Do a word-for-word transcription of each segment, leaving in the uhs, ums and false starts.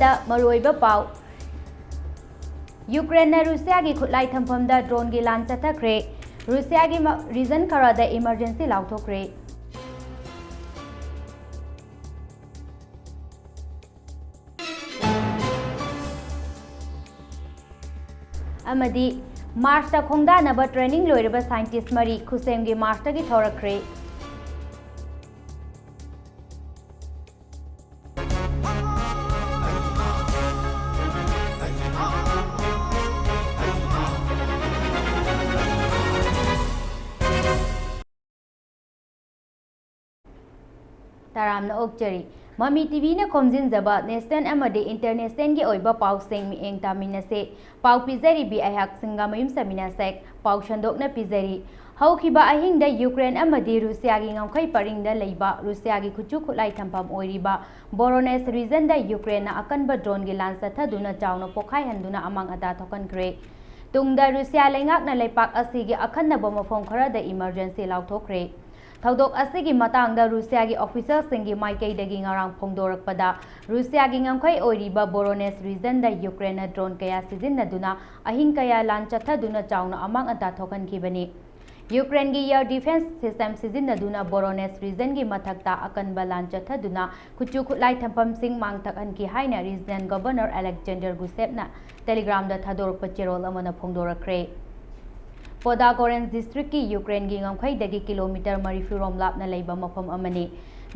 ꯗ ꯃꯔꯨꯑꯣꯏꯕ ꯄꯥꯎ꯫ ꯌꯨꯀ꯭ꯔꯦꯟꯅ ꯔꯨꯁꯤꯌꯥꯒꯤ ꯈꯨꯠꯂꯥꯏ ꯊꯝꯐꯝꯗ ꯗ꯭ꯔꯣꯟꯒꯤ ꯂꯥꯟ ꯆꯠꯊꯈ꯭ꯔꯦ꯫ ꯔꯨꯁꯤꯌꯥꯒꯤ ꯃ-, ꯔꯤꯖꯟ ꯈꯔꯗ ꯏꯃꯔꯖꯦꯟꯁꯤ ꯂꯥꯎꯊꯣꯛꯈ꯭ꯔꯦ꯫ ꯑꯃꯗꯤ ꯃꯥꯔꯁꯇ ꯈꯣꯡꯗꯥꯅꯕ ꯇ꯭ꯔꯦꯅꯤꯡ ꯂꯣꯏꯔꯕ ꯁꯥꯏꯟꯇꯤꯁ ꯃꯔꯤ ꯈꯨꯁꯦꯝꯒꯤ ꯃꯥꯔꯁꯇꯒꯤ ꯊꯣꯔꯛꯈ꯭ꯔꯦ꯫ ꯇꯔꯥꯝꯅ ꯑꯣꯛꯆꯔꯤ꯫ ꯃꯃꯤ ꯇꯤꯚꯤꯅ ꯈꯣꯝꯖꯤꯟꯖꯕ ꯅꯦꯁꯅꯦꯜ ꯑꯃꯗꯤ ꯏꯟꯇꯔꯅꯦꯁꯅꯦꯜꯒꯤ ꯑꯣꯏꯕ ꯄꯥꯎꯁꯤꯡ ꯃꯤꯠꯌꯦꯡ ꯇꯥꯃꯤꯟꯅꯁꯦ꯫ ꯄꯥꯎ ꯄꯤꯖꯔꯤꯕꯤ ꯑꯩꯍꯥꯛ ꯁꯤꯡꯒꯥꯃꯌꯨꯝ ꯁꯃꯤꯅꯥ ꯁꯦꯛ꯫ ꯄꯥꯎ ꯁꯟꯗꯣꯛꯅ ꯄꯤꯖꯔꯤ꯫ ꯍꯧꯈꯤꯕ ꯑꯍꯤꯡꯗ ꯌꯨꯀ꯭ꯔꯦꯟ ꯑꯃꯗꯤ ꯔꯨꯁꯤꯌꯥꯒꯤ ꯉꯝꯈꯩ ꯄꯔꯤꯡꯗ ꯂꯩꯕ ꯔꯨꯁꯤꯌꯥꯒꯤ ꯈꯨꯠꯁꯨ ꯈꯨꯠꯂꯥꯏ ꯊꯝꯐꯝ ꯑꯣꯏꯔꯤꯕ ꯕꯣꯔꯣꯅꯦꯁ ꯔꯤꯖꯟꯗ ꯌꯨꯀ꯭ꯔꯦꯟꯅ ꯑꯀꯟꯕ ꯗ꯭ꯔꯣꯟꯒꯤ ꯂꯥꯟ ꯆꯠꯊꯗꯨꯅ ꯆꯥꯎꯅ ꯄꯣꯈꯥꯏꯍꯟꯗꯨꯅ ꯑꯃꯥꯡ ꯑꯇꯥ ꯊꯣꯛꯍꯟꯈ꯭ꯔꯦ꯫ ꯇꯨꯡꯗ ꯔꯨꯁꯤꯌꯥ ꯂꯩꯉꯥꯛꯅ ꯂꯩꯄꯥꯛ ꯑꯁꯤꯒꯤ ꯑꯈꯟꯅꯕ ꯃꯐꯝ ꯈꯔꯗ ꯏꯃꯔꯖꯦꯟꯁꯤ ꯂꯥꯎꯊꯣꯛꯈ꯭ꯔꯦ꯫ ꯊꯧꯗꯣꯛ ꯑꯁꯤꯒꯤ ꯃꯇꯥꯡꯗ ꯔꯨꯁꯤꯌꯥꯒꯤ ꯑꯣꯐꯤꯁꯤꯌꯦꯜꯁꯤꯡꯒꯤ ꯃꯥꯏꯀꯩꯗꯒꯤ ꯉꯔꯥꯡ ꯐꯣꯡꯗꯣꯔꯛꯄꯗ, ꯔꯨꯁꯤꯌꯥꯒꯤ ꯉꯝꯈꯩ ꯑꯣꯏꯔꯤꯕ ꯕꯣꯔꯣꯅꯦꯁ ꯔꯤꯖꯟꯗ ꯌꯨꯀ꯭ꯔꯦꯟꯅ ꯗ꯭ꯔꯣꯟ ꯀꯌꯥ ꯁꯤꯖꯤꯟꯅꯗꯨꯅ ꯑꯍꯤꯡ ꯀꯌꯥ ꯂꯥꯟ ꯆꯠꯊꯗꯨꯅ ꯆꯥꯎꯅ ꯑꯃꯥꯡ ꯑꯇꯥ ꯊꯣꯛꯍꯟꯈꯤꯕꯅꯤ꯫ ꯌꯨꯀ꯭ꯔꯦꯟꯒꯤ ꯑꯦꯌꯔ ꯗꯤꯐꯦꯟꯁ ꯁꯤꯁꯇꯦꯝ ꯁꯤꯖꯤꯟꯅꯗꯨꯅ ꯕꯣꯔꯣꯅꯦꯁ ꯔꯤꯖꯟꯒꯤ ꯃꯊꯛꯇ ꯑꯀꯟꯕ ꯂꯥꯟ ꯆꯠꯊꯗꯨꯅ ꯈꯨꯠꯁꯨ ꯈꯨꯠꯂꯥꯏ ꯊꯝꯐꯝꯁꯤꯡ ꯃꯥꯡꯊꯛꯍꯟꯈꯤ ꯍꯥꯏꯅ ꯔꯤꯖꯅꯦꯜ ꯒꯕꯔꯅꯔ ꯑꯂꯦꯛꯖꯦꯟꯗꯔ ꯒꯨꯁꯦꯞꯅ ꯇꯦꯂꯤꯒ꯭ꯔꯥꯝꯗ ꯊꯥꯗꯣꯔꯛꯄ ꯆꯦꯔꯣꯜ ꯑꯃꯅ ꯐꯣꯡꯗꯣꯔꯛꯈ꯭ꯔꯦ꯫ ꯄꯣꯗꯥꯒꯣꯔꯦꯟꯁ ꯗꯤꯁꯇ꯭ꯔꯤꯛꯀꯤ ꯌꯨꯀ꯭ꯔꯦꯟꯒꯤ ꯉꯝꯈꯩꯗꯒꯤ ꯀꯤꯂꯣꯃꯤꯇꯔ ꯃꯔꯤꯐꯨ ꯔꯣꯝ ꯂꯥꯞꯅ ꯂꯩꯕ ꯃꯐꯝ ꯑꯃꯅꯤ꯫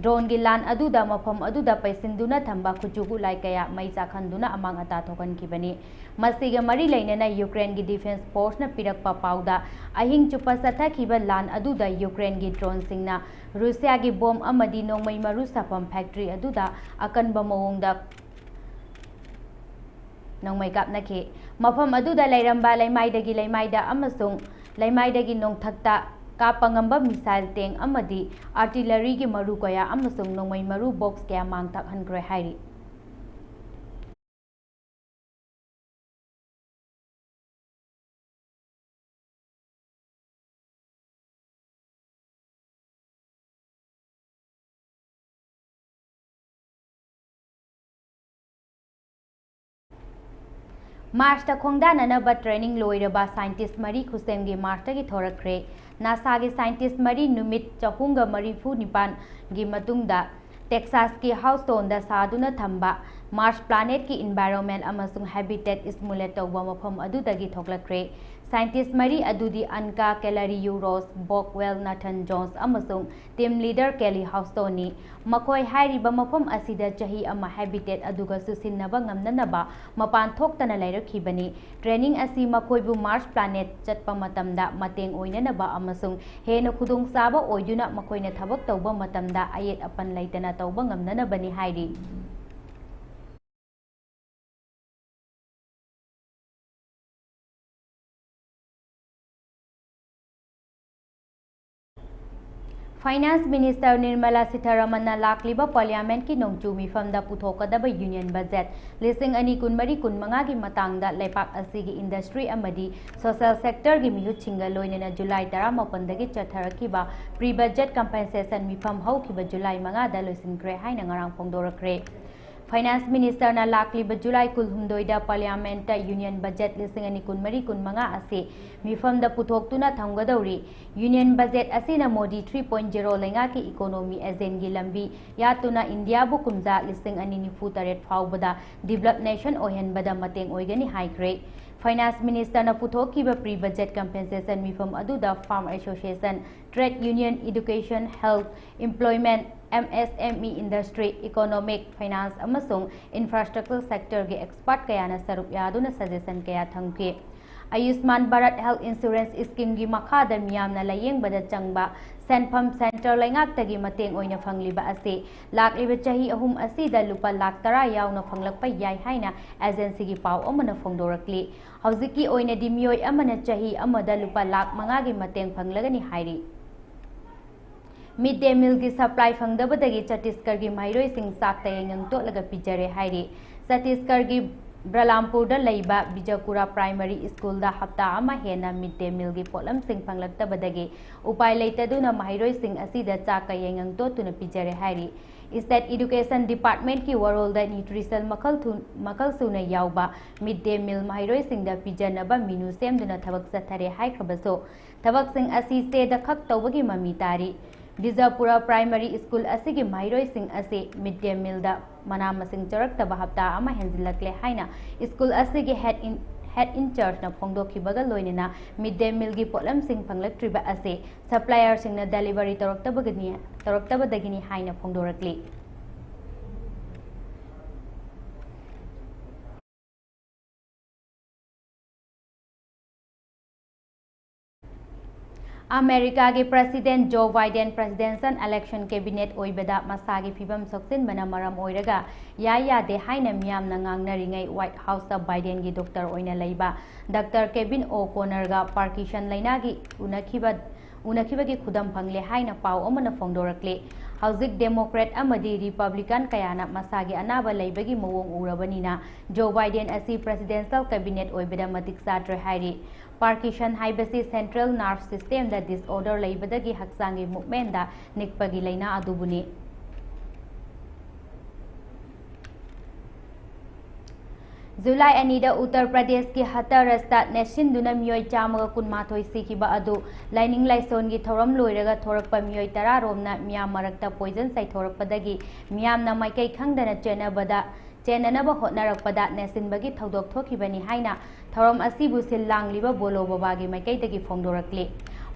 ꯗ꯭ꯔꯣꯟꯒꯤ ꯂꯥꯟ ꯑꯗꯨꯗ ꯃꯐꯝ ꯑꯗꯨꯗ ꯄꯩꯁꯤꯟꯗꯨꯅ ꯊꯝꯕ ꯈꯨꯠꯁꯨ ꯈꯨꯠꯂꯥꯏ ꯀꯌꯥ ꯃꯩ ꯆꯥꯛꯍꯟꯗꯨꯅ ꯑꯃꯥꯡ ꯑꯇꯥ ꯊꯣꯛꯍꯟꯈꯤꯕꯅꯤ꯫ ꯃꯁꯤꯒ ꯃꯔꯤ ꯂꯩꯅꯅ ꯌꯨꯀ꯭ꯔꯦꯟꯒꯤ ꯗꯤꯐꯦꯟꯁ ꯐꯣꯔꯁꯅ ꯄꯤꯔꯛꯄ ꯄꯥꯎꯗ, ꯑꯍꯤꯡ ꯆꯨꯞꯄ ꯆꯠꯊꯈꯤꯕ ꯂꯥꯟ ꯑꯗꯨꯗ ꯌꯨꯀ꯭ꯔꯦꯟꯒꯤ ꯗ꯭ꯔꯣꯟꯁꯤꯡꯅ ꯔꯨꯁꯤꯌꯥꯒꯤ ꯕꯣꯝ ꯑꯃꯗꯤ ꯅꯣꯡꯃꯩ ꯃꯔꯨ ꯁꯥꯐꯝ ꯐꯦꯛꯇ꯭ꯔꯤ ꯑꯗꯨꯗ ꯑꯀꯟꯕ ꯃꯑꯣꯡꯗ ꯅꯣꯡꯃꯩ ꯀꯥꯞꯅꯈꯤ꯫ ꯃꯐꯝ ꯑꯗꯨꯗ ꯂꯩꯔꯝꯕ ꯂꯩꯃꯥꯏꯗꯒꯤ ꯂꯩꯃꯥꯏꯗ ꯑꯃꯁꯨꯡ ꯂꯩꯃꯥꯏꯗꯒꯤ ꯅꯣꯡꯊꯛꯇ ꯀꯥꯞꯄ ꯉꯝꯕ ꯃꯤꯁꯥꯏꯜ ꯇꯦꯡ ꯑꯃꯗꯤ ꯑꯥꯔꯇꯤꯂꯔꯤꯒꯤ ꯃꯔꯨ ꯀꯌꯥ ꯑꯃꯁꯨꯡ ꯅꯣꯡꯃꯩ ꯃꯔꯨ ꯕꯣꯛꯁ ꯀꯌꯥ ꯃꯥꯡ ꯊꯥꯛꯍꯟꯈ꯭ꯔꯦ ꯍꯥꯏꯔꯤ꯫ ꯃꯥꯔꯁꯇ ꯈꯣꯡꯗꯥꯅꯅꯕ training ꯂꯣꯏꯔꯕ scientist ꯃꯔꯤ ꯈꯨꯁꯦꯝꯒꯤ ꯃꯥꯔꯁꯇꯒꯤ ꯊꯣꯔꯛꯈ꯭ꯔꯦ꯫ ꯅꯥꯁꯥꯒꯤ scientist ꯃꯔꯤ ꯅꯨꯃꯤꯠ ꯆꯍꯨꯝꯒ ꯃꯔꯤꯐꯨ ꯅꯤꯄꯥꯟꯒꯤ ꯃꯇꯨꯡꯗ ꯇꯦꯛꯁꯥꯁꯀꯤ ꯍꯥꯎꯁꯇꯣꯟꯗ ꯁꯥꯗꯨꯅ ꯊꯝꯕ ꯃꯥꯔꯁ planetꯀꯤ environment ꯑꯃꯁꯨꯡ habitat simulate ꯇꯧꯕ ꯃꯐꯝ ꯑꯗꯨꯗꯒꯤ ꯊꯣꯛꯂꯛꯈ꯭ꯔꯦ꯫ Scientist ꯃꯔꯤ ꯑꯗꯨꯗꯤ ꯑꯟꯀꯥ ꯀꯦꯂꯔꯤꯌꯨ ꯔꯣꯁ, ꯕꯣꯛꯋꯦꯜ ꯅꯥꯊꯟ ꯖꯣꯟꯁ ꯑꯃꯁꯨꯡ team leader ꯀꯦꯂꯤ ꯍꯥꯎꯁꯇꯣꯟꯅꯤ꯫ ꯃꯈꯣꯏ ꯍꯥꯏꯔꯤꯕ ꯃꯐꯝ ꯑꯁꯤꯗ ꯆꯍꯤ ꯑꯃ habitat ꯑꯗꯨꯒ ꯆꯨꯁꯤꯟꯅꯕ ꯉꯝꯅꯅꯕ ꯃꯄꯥꯟ ꯊꯣꯛꯇꯅ ꯂꯩꯔꯛꯈꯤꯕꯅꯤ꯫ Training ꯑꯁꯤ ꯃꯈꯣꯏꯕꯨ ꯃꯥꯔꯁ planet ꯆꯠꯄ ꯃꯇꯝꯗ ꯃꯇꯦꯡ ꯑꯣꯏꯅꯅꯕ ꯑꯃꯁꯨꯡ ꯍꯦꯟꯅ ꯈꯨꯗꯣꯡꯆꯥꯕ ꯑꯣꯏꯗꯨꯅ ꯃꯈꯣꯏꯅ ꯊꯕꯛ ꯇꯧꯕ ꯃꯇꯝꯗ ꯑꯌꯦꯠ ꯑꯄꯟ ꯂꯩꯇꯅ ꯇꯧꯕ ꯉꯝꯅꯅꯕꯅꯤ ꯍꯥꯏꯔꯤ꯫ Finance Minister ꯅꯤꯔꯃꯂꯥ ꯁꯤꯊꯥꯔꯥꯃꯟꯅ ꯂꯥꯛꯂꯤꯕ Parliamentꯀꯤ ꯅꯣꯡꯖꯨ ꯃꯤꯐꯝꯗ ꯄꯨꯊꯣꯛꯀꯗꯕ Union Budget ꯂꯤꯁꯤꯡ ꯑꯅꯤ ꯀꯨꯟꯃꯔꯤ ꯀꯨꯟꯃꯉꯥꯒꯤ ꯃꯇꯥꯡꯗ ꯂꯩꯕꯥꯛ ꯑꯁꯤꯒꯤ industry ꯑꯃꯗꯤ social sectorꯒꯤ ꯃꯤꯍꯨꯠꯁꯤꯡꯒ ꯂꯣꯏꯅꯅ ꯖꯨꯂꯥꯏ ꯇꯔꯥꯃꯥꯄꯟꯗꯒꯤ ꯆꯠꯊꯔꯛꯈꯤꯕ pre-budget compensation ꯃꯤꯐꯝ ꯍꯧꯈꯤꯕ ꯖꯨꯂꯥꯏ ꯃꯉꯥꯗ ꯂꯣꯏꯁꯤꯟꯈ꯭ꯔꯦ ꯍꯥꯏꯅ ꯉꯔꯥꯡ ꯐꯣꯡꯗꯣꯔꯛꯈ꯭ꯔꯦ꯫ Finance Ministerꯅ ꯂꯥꯛꯂꯤꯕ ꯖꯨꯂꯥꯏ ꯀꯨꯟꯍꯨꯝꯗꯣꯏꯗ Parliamentꯇ Union Budget ꯂꯤꯁꯤꯡ ꯑꯅꯤ ꯀꯨꯟꯃꯔꯤ ꯀꯨꯟꯃꯉꯥ ꯑꯁꯤ ꯃꯤꯐꯝꯗ ꯄꯨꯊꯣꯛꯇꯨꯅ ꯊꯝꯒꯗꯧꯔꯤ꯫ Union Budget ꯑꯁꯤꯅ ꯃꯣꯗꯤ three point zero ꯂꯩꯉꯥꯛꯀꯤ economy agendaꯒꯤ ꯂꯝꯕꯤ ꯌꯥꯠꯇꯨꯅ ꯏꯟꯗꯤꯌꯥꯕꯨ ꯀꯨꯝꯖꯥ ꯂꯤꯁꯤꯡ ꯑꯅꯤ ꯅꯤꯐꯨ ꯇꯔꯦꯠ ꯐꯥꯎꯕꯗ developed nation ꯑꯣꯏꯍꯟꯕꯗ ꯃꯇꯦꯡ ꯑꯣꯏꯒꯅꯤ ꯍꯥꯏꯈ꯭ꯔꯦ꯫ Finance Ministerꯅ ꯄꯨꯊꯣꯛꯈꯤꯕ pre-budget compensation ꯃꯤꯐꯝ ꯑꯗꯨꯗ farm association, trade union, education, health, employment, MSME industry, economic, finance ꯑꯃꯁꯨꯡ infrastructure sectorꯒꯤ expert ꯀꯌꯥꯅ ꯁꯔꯨꯛ ꯌꯥꯗꯨꯅ suggestion ꯀꯌꯥ ꯊꯝꯈꯤ꯫ ꯑꯌꯨꯁꯃꯥꯟ ꯚꯥꯔꯠ Health Insurance Schemeꯒꯤ ꯃꯈꯥꯗ ꯃꯤꯌꯥꯝꯅ ꯂꯥꯌꯦꯡꯕꯗ ꯆꯪꯕ ꯁꯦꯟꯐꯝ centre ꯂꯩꯉꯥꯛꯇꯒꯤ ꯃꯇꯦꯡ ꯑꯣꯏꯅ ꯐꯪꯂꯤꯕ ꯑꯁꯤ ꯂꯥꯛꯂꯤꯕ ꯆꯍꯤ ꯑꯍꯨꯝ ꯑꯁꯤꯗ ꯂꯨꯄꯥ ꯂꯥꯈ ꯇꯔꯥ ꯌꯥꯎꯅ ꯐꯪꯂꯛꯄ ꯌꯥꯏ ꯍꯥꯏꯅ agencyꯒꯤ ꯄꯥꯎ ꯑꯃꯅ ꯐꯣꯡꯗꯣꯔꯛꯂꯤ꯫ ꯍꯧꯖꯤꯛꯀꯤ ꯑꯣꯏꯅꯗꯤ ꯃꯤꯑꯣꯏ ꯑꯃꯅ ꯆꯍꯤ ꯑꯃꯗ ꯂꯨꯄꯥ ꯂꯥꯈ ꯃꯉꯥꯒꯤ ꯃꯇꯦꯡ ꯐꯪꯂꯒꯅꯤ ꯍꯥꯏꯔꯤ꯫ Mid day mealꯒꯤ supply ꯐꯪꯗꯕꯗꯒꯤ ꯆꯇꯤꯁꯒꯔꯒꯤ ꯃꯍꯩꯔꯣꯏꯁꯤꯡ ꯆꯥꯛꯇ ꯌꯥꯏꯉꯪ ꯇꯣꯠꯂꯒ ꯄꯤꯖꯔꯦ ꯍꯥꯏꯔꯤ꯫ ꯆꯇꯤꯁꯒꯔꯒꯤ ꯕ꯭ꯔꯂꯥꯝꯄꯨꯔꯗ ꯂꯩꯕ ꯕꯤꯖꯀꯨꯔꯥ Primary Schoolꯗ ꯍꯞꯇꯥ ꯑꯃ ꯍꯦꯟꯅ mid day mealꯒꯤ ꯄꯣꯠꯂꯝꯁꯤꯡ ꯐꯪꯂꯛꯇꯕꯗꯒꯤ ꯎꯄꯥꯏ ꯂꯩꯇꯗꯨꯅ ꯃꯍꯩꯔꯣꯏꯁꯤꯡ ꯑꯁꯤꯗ ꯆꯥꯛꯀ ꯌꯥꯏꯉꯪ ꯇꯣꯠꯇꯨꯅ ꯄꯤꯖꯔꯦ ꯍꯥꯏꯔꯤ꯫ State Education Departmentꯀꯤ ꯋꯥꯔꯣꯜꯗ nutrition ꯃꯈꯜ ꯊꯨ-, ꯃꯈꯜ ꯁꯨꯅ ꯌꯥꯎꯕ mid day meal ꯃꯍꯩꯔꯣꯏꯁꯤꯡꯗ ꯄꯤꯖꯅꯕ menu ꯁꯦꯝꯗꯨꯅ ꯊꯕꯛ ꯆꯠꯊꯔꯦ ꯍꯥꯏꯈ꯭ꯔꯕꯁꯨ, ꯊꯕꯛꯁꯤꯡ ꯑꯁꯤ ꯆꯦꯗ ꯈꯛ ꯇꯧꯕꯒꯤ ꯃꯃꯤ ꯇꯥꯔꯤ꯫ ꯕꯤꯖꯥꯄꯨꯔ Primary School ꯑꯁꯤꯒꯤ ꯃꯍꯩꯔꯣꯏꯁꯤꯡ ꯑꯁꯤ mid day mealꯗ ꯃꯅꯥ ꯃꯁꯤꯡ ꯆꯥꯔꯛꯇꯕ ꯍꯞꯇꯥ ꯑꯃ ꯍꯦꯟꯖꯤꯜꯂꯛꯂꯦ ꯍꯥꯏꯅ school ꯑꯁꯤꯒꯤ head in-, head in chargeꯅ ꯐꯣꯡꯗꯣꯛꯈꯤꯕꯒ ꯂꯣꯏꯅꯅ mid day mealꯒꯤ ꯄꯣꯠꯂꯝꯁꯤꯡ ꯐꯪꯂꯛꯇ꯭ꯔꯤꯕ ꯑꯁꯤ supplierꯁꯤꯡꯅ delivery ꯇꯧꯔꯛꯇꯕꯒꯤꯅꯤ, ꯇꯧꯔꯛꯇꯕꯗꯒꯤꯅꯤ ꯍꯥꯏꯅ ꯐꯣꯡꯗꯣꯔꯛꯂꯤ꯫ ꯑꯃꯦꯔꯤꯀꯥꯒꯤ President Joe Biden presidential election cabinet ꯑꯣꯏꯕꯗ ꯃꯁꯥꯒꯤ ꯐꯤꯕꯝ ꯁꯣꯛꯆꯤꯟꯕꯅ ꯃꯔꯝ ꯑꯣꯏꯔꯒ ꯌꯥꯏ ꯌꯥꯗꯦ ꯍꯥꯏꯅ ꯃꯤꯌꯥꯝꯅ ꯉꯥꯡꯅꯔꯤꯉꯩ White Houseꯇ Bidenꯒꯤ doctor ꯑꯣꯏꯅ ꯂꯩꯕ Doctor Kevin O'Connorꯒ Parkinson ꯂꯩꯅꯥꯒꯤ ꯎꯅꯈꯤꯕ, ꯎꯅꯈꯤꯕꯒꯤ ꯈꯨꯗꯝ ꯐꯪꯂꯦ ꯍꯥꯏꯅ ꯄꯥꯎ ꯑꯃꯅ ꯐꯣꯡꯗꯣꯔꯛꯂꯤ꯫ ꯍꯧꯖꯤꯛ Democrat ꯑꯃꯗꯤ Republican ꯀꯌꯥꯅ ꯃꯁꯥꯒꯤ ꯑꯅꯥꯕ ꯂꯩꯕꯒꯤ ꯃꯑꯣꯡ ꯎꯔꯕꯅꯤꯅ Joe Biden ꯑꯁꯤ presidential cabinet ꯑꯣꯏꯕꯗ ꯃꯇꯤꯛ ꯆꯥꯗ꯭ꯔꯦ ꯍꯥꯏꯔꯤ꯫ Parkinson ꯍꯥꯏꯕꯁꯤ central nerve systemꯗ disorder ꯂꯩꯕꯗꯒꯤ ꯍꯛꯆꯥꯡꯒꯤ movementꯗ ꯅꯤꯛꯄꯒꯤ ꯂꯩꯅꯥ ꯑꯗꯨꯕꯨꯅꯤ꯫ ꯖꯨꯂꯥꯏ ꯑꯅꯤꯗ ꯎꯠꯇꯔ ꯄ꯭ꯔꯗꯦꯁꯀꯤ ꯍꯇꯔꯁꯇ ꯅꯦꯠꯁꯤꯟꯗꯨꯅ ꯃꯤꯑꯣꯏ ꯆꯥꯝꯃꯒ ꯀꯨꯟꯃꯥꯊꯣꯏ ꯁꯤꯈꯤꯕ ꯑꯗꯨ ꯂꯥꯏꯅꯤꯡ ꯂꯥꯏꯁꯣꯟꯒꯤ ꯊꯧꯔꯝ ꯂꯣꯏꯔꯒ ꯊꯣꯔꯛꯄ ꯃꯤꯑꯣꯏ ꯇꯔꯥ ꯔꯣꯝꯅ ꯃꯤꯌꯥꯝ ꯃꯔꯛꯇ poison ꯆꯥꯏꯊꯣꯔꯛꯄꯗꯒꯤ ꯃꯤꯌꯥꯝꯅ ꯃꯥꯏꯀꯩ ꯈꯪꯗꯅ ꯆꯦꯟꯅꯕꯗ, ꯆꯦꯟꯅꯅꯕ ꯍꯣꯠꯅꯔꯛꯄꯗ ꯅꯦꯠꯁꯤꯟꯕꯒꯤ ꯊꯧꯗꯣꯛ ꯊꯣꯛꯈꯤꯕꯅꯤ ꯍꯥꯏꯅ ꯊꯧꯔꯝ ꯑꯁꯤꯕꯨ ꯁꯤꯜ ꯂꯥꯡꯂꯤꯕ ꯕꯣꯂꯣ ꯕꯕꯥꯒꯤ ꯃꯥꯏꯀꯩꯗꯒꯤ ꯐꯣꯡꯗꯣꯔꯛꯂꯤ꯫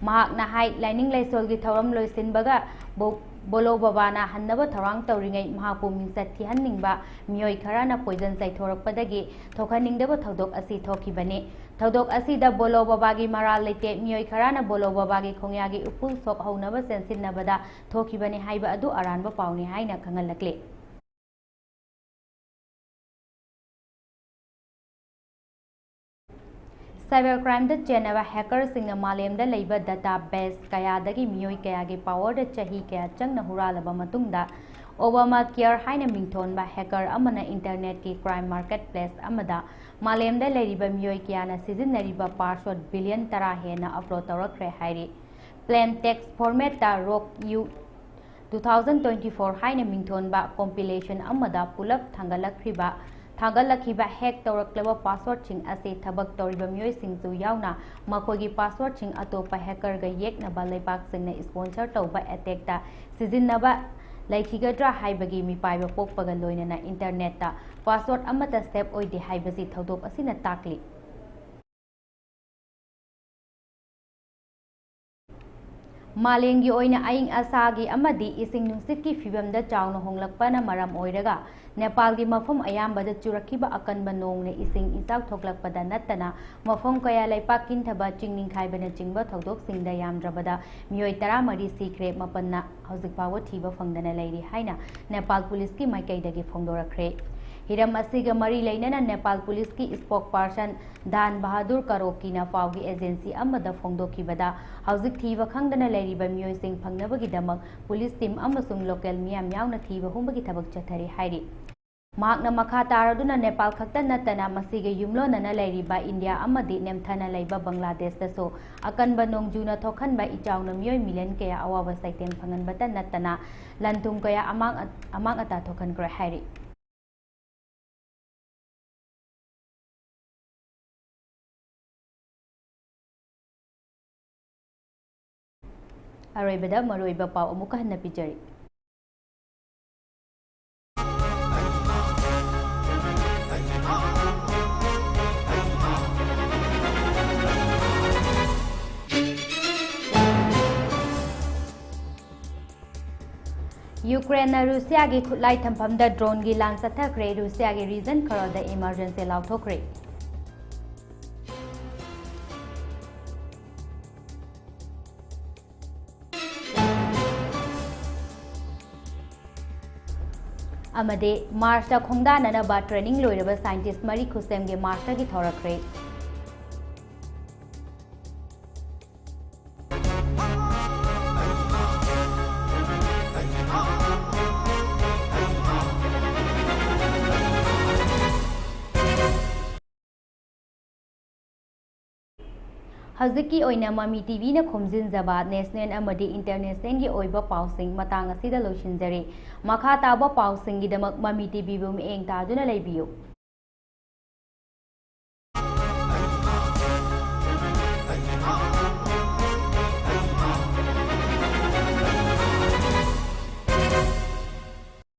ꯃꯍꯥꯛꯅ ꯍꯥꯏ, ꯂꯥꯏꯅꯤꯡ ꯂꯥꯏꯁꯣꯜꯒꯤ ꯊꯧꯔꯝ ꯂꯣꯏꯁꯤꯟꯕꯒ ꯕꯣ-, ꯕꯣꯂꯣ ꯕꯕꯥꯅ ꯍꯟꯅꯕ ꯊꯧꯔꯥꯡ ꯇꯧꯔꯤꯉꯩ ꯃꯍꯥꯛꯄꯨ ꯃꯤꯡꯆꯠ ꯊꯤꯍꯟꯅꯤꯡꯕ ꯃꯤꯑꯣꯏ ꯈꯔꯅ poison ꯆꯥꯏꯊꯣꯔꯛꯄꯗꯒꯤ ꯊꯣꯛꯍꯟꯅꯤꯡꯗꯕ ꯊꯧꯗꯣꯛ ꯑꯁꯤ ꯊꯣꯛꯈꯤꯕꯅꯤ꯫ ꯊꯧꯗꯣꯛ ꯑꯁꯤꯗ ꯕꯣꯂꯣ ꯕꯕꯥꯒꯤ ꯃꯔꯥꯜ ꯂꯩꯇꯦ, ꯃꯤꯑꯣꯏ ꯈꯔꯅ ꯕꯣꯂꯣ ꯕꯕꯥꯒꯤ ꯈꯣꯡꯌꯥꯒꯤ ꯎꯐꯨꯜ ꯁꯣꯛꯍꯧꯅꯕ ꯆꯦꯟꯁꯤꯟꯅꯕꯗ ꯊꯣꯛꯈꯤꯕꯅꯤ ꯍꯥꯏꯕ ꯑꯗꯨ ꯑꯔꯥꯟꯕ ꯄꯥꯎꯅꯤ ꯍꯥꯏꯅ ꯈꯪꯍꯜꯂꯛꯂꯤ꯫ Cyber crimeꯗ ꯆꯦꯟꯅꯕ hackerꯁꯤꯡꯅ ꯃꯥꯂꯦꯝꯗ ꯂꯩꯕ database ꯀꯌꯥꯗꯒꯤ ꯃꯤꯑꯣꯏ ꯀꯌꯥꯒꯤ powerꯗ ꯆꯍꯤ ꯀꯌꯥ ꯆꯪꯅ ꯍꯨꯔꯥꯜꯂꯕ ꯃꯇꯨꯡꯗ, Obamacare ꯍꯥꯏꯅ ꯃꯤꯡꯊꯣꯟꯕ hacker ꯑꯃꯅ internetꯀꯤ crime marketplace ꯑꯃꯗ ꯃꯥꯂꯦꯝꯗ ꯂꯩꯔꯤꯕ ꯃꯤꯑꯣꯏ ꯀꯌꯥꯅ ꯁꯤꯖꯤꯟꯅꯔꯤꯕ password billion ꯇꯔꯥ ꯍꯦꯟꯅ upload ꯇꯧꯔꯛꯈ꯭ꯔꯦ ꯍꯥꯏꯔꯤ꯫ Plain text formatꯇ rock you two thousand twenty-four ꯍꯥꯏꯅ ꯃꯤꯡꯊꯣꯟꯕ compilation ꯑꯃꯗ ꯄꯨꯂꯞ ꯊꯥꯡꯒꯠꯂꯛꯈ꯭ꯔꯤꯕ, ꯊꯥꯡꯒꯠꯂꯛꯈꯤꯕ hack ꯇꯧꯔꯛꯂꯕ passwordꯁꯤꯡ ꯑꯁꯤ ꯊꯕꯛ ꯇꯧꯔꯤꯕ ꯃꯤꯑꯣꯏꯁꯤꯡꯁꯨ ꯌꯥꯎꯅ ꯃꯈꯣꯏꯒꯤ passwordꯁꯤꯡ ꯑꯇꯣꯞꯄ hackerꯒ ꯌꯦꯛꯅꯕ ꯂꯩꯕꯥꯛꯁꯤꯡꯅ sponsor ꯇꯧꯕ attackꯇ ꯁꯤꯖꯤꯟꯅꯕ ꯂꯩꯈꯤꯒꯗ꯭ꯔꯥ ꯍꯥꯏꯕꯒꯤ ꯃꯤꯄꯥꯏꯕ ꯄꯣꯛꯄꯒ ꯂꯣꯏꯅꯅ internetꯇ password ꯑꯃꯠꯇ safe ꯑꯣꯏꯗꯦ ꯍꯥꯏꯕꯁꯤ ꯊꯧꯗꯣꯛ ꯑꯁꯤꯅ ꯇꯥꯛꯂꯤ꯫ ꯃꯥꯂꯦꯝꯒꯤ ꯑꯣꯏꯅ ꯑꯏꯪ ꯑꯁꯥꯒꯤ ꯑꯃꯗꯤ ꯏꯁꯤꯡ ꯅꯨꯡꯁꯤꯠꯀꯤ ꯐꯤꯕꯝꯗ ꯆꯥꯎꯅ ꯍꯣꯡꯂꯛꯄꯅ ꯃꯔꯝ ꯑꯣꯏꯔꯒ, ꯅꯦꯄꯥꯜꯒꯤ ꯃꯐꯝ ꯑꯌꯥꯝꯕꯗ ꯆꯨꯔꯛꯈꯤꯕ ꯑꯀꯟꯕ ꯅꯣꯡꯅ ꯏꯁꯤꯡ ꯏꯆꯥꯎ ꯊꯣꯛꯂꯛꯄꯗ ꯅꯠꯇꯅ, ꯃꯐꯝ ꯀꯌꯥ ꯂꯩꯄꯥꯛ ꯀꯤꯟꯊꯕ, ꯆꯤꯡ ꯅꯤꯡꯈꯥꯏꯕꯅꯆꯤꯡꯕ ꯊꯧꯗꯣꯛꯁꯤꯡꯗ ꯌꯥꯝꯗ꯭ꯔꯕꯗ ꯃꯤꯑꯣꯏ ꯇꯔꯥꯃꯔꯤ ꯁꯤꯈ꯭ꯔꯦ, ꯃꯥꯄꯟꯅ ꯍꯧꯖꯤꯛ ꯐꯥꯎꯕ ꯊꯤꯕ ꯐꯪꯗꯅ ꯂꯩꯔꯤ ꯍꯥꯏꯅ ꯅꯦꯄꯥꯜ ꯄꯨꯂꯤꯁꯀꯤ ꯃꯥꯏꯀꯩꯗꯒꯤ ꯐꯣꯡꯗꯣꯔꯛꯈ꯭ꯔꯦ꯫ ꯍꯤꯔꯝ ꯑꯁꯤꯒ ꯃꯔꯤ ꯂꯩꯅꯅ ꯅꯦꯄꯥꯜ ꯄꯨꯂꯤꯁꯀꯤ spokesperson ꯙꯥꯟ ꯕꯍꯥꯗꯨꯔ ꯀꯥꯔꯣꯀꯤꯅ ꯄꯥꯎꯒꯤ agency ꯑꯃꯗ ꯐꯣꯡꯗꯣꯛꯈꯤꯕꯗ, ꯍꯧꯖꯤꯛ ꯊꯤꯕ ꯈꯪꯗꯅ ꯂꯩꯔꯤꯕ ꯃꯤꯑꯣꯏꯁꯤꯡ ꯐꯪꯅꯕꯒꯤꯗꯃꯛ ꯄꯨꯂꯤꯁ team ꯑꯃꯁꯨꯡ local ꯃꯤꯌꯥꯝ ꯌꯥꯎꯅ ꯊꯤꯕ ꯍꯨꯝꯕꯒꯤ ꯊꯕꯛ ꯆꯠꯊꯔꯤ ꯍꯥꯏꯔꯤ꯫ ꯃꯍꯥꯛꯅ ꯃꯈꯥ ꯇꯥꯔꯗꯨꯅ ꯅꯦꯄꯥꯜ ꯈꯛꯇ ꯅꯠꯇꯅ ꯃꯁꯤꯒ ꯌꯨꯝꯂꯣꯟꯅꯅ ꯂꯩꯔꯤꯕ ꯏꯟꯗꯤꯌꯥ ꯑꯃꯗꯤ ꯅꯦꯝꯊꯅ ꯂꯩꯕ ꯕꯪꯒ꯭ꯂꯥꯗꯦꯁꯇꯁꯨ ꯑꯀꯟꯕ ꯅꯣꯡꯖꯨꯅ ꯊꯣꯛꯍꯟꯕ ꯏꯆꯥꯎꯅ ꯃꯤꯑꯣꯏ million ꯀꯌꯥ ꯑꯋꯥꯕ ꯆꯩꯊꯦꯡ ꯐꯪꯍꯟꯕꯇ ꯅꯠꯇꯅ ꯂꯟ ꯊꯨꯝ ꯀꯌꯥ ꯑꯃꯥꯡ ꯑꯃꯥꯡ ꯑꯇꯥ ꯊꯣꯛꯍꯟꯈ꯭ꯔꯦ ꯍꯥꯏꯔꯤ꯫ ꯑꯔꯣꯏꯕꯗ ꯃꯔꯨꯑꯣꯏꯕ ꯄꯥꯎ ꯑꯃꯨꯛꯀ ꯍꯟꯅ ꯄꯤꯖꯔꯤ꯫ ꯌꯨꯀ꯭ꯔꯦꯟꯅ ꯔꯨꯁꯤꯌꯥꯒꯤ ꯈꯨꯠꯂꯥꯏ ꯊꯝꯐꯝꯗ droneꯒꯤ ꯂꯥꯟ ꯆꯠꯊꯈ꯭ꯔꯦ꯫ ꯔꯨꯁꯤꯌꯥꯒꯤ region ꯈꯔꯗ emergency ꯂꯥꯎꯊꯣꯛꯈ꯭ꯔꯦ꯫ ꯑꯃꯗꯤ Marsꯇ ꯈꯣꯡꯗꯥꯅꯅꯕ training ꯂꯣꯏꯔꯕ scientist ꯃꯔꯤ ꯈꯨꯠꯁꯦꯝꯒꯤ Marsꯇꯒꯤ ꯊꯣꯔꯛꯈ꯭ꯔꯦ꯫ ꯍꯧꯖꯤꯛꯀꯤ ꯑꯣꯏꯅ ꯃꯃꯤ ꯇꯤꯚꯤꯅ ꯈꯣꯝꯖꯤꯟꯖꯕ ꯅꯦꯁꯅꯦꯜ ꯑꯃꯗꯤ ꯏꯟꯇꯔꯅꯦꯁꯅꯦꯜꯒꯤ ꯑꯣꯏꯕ ꯄꯥꯎꯁꯤꯡ ꯃꯇꯥꯡ ꯑꯁꯤꯗ ꯂꯣꯏꯁꯤꯟꯖꯔꯤ꯫ ꯃꯈꯥ ꯇꯥꯕ ꯄꯥꯎꯁꯤꯡꯒꯤꯗꯃꯛ ꯃꯃꯤ ꯇꯤꯚꯤꯕꯨ ꯃꯤꯠꯌꯦꯡ ꯇꯥꯗꯨꯅ ꯂꯩꯕꯤꯌꯨ꯫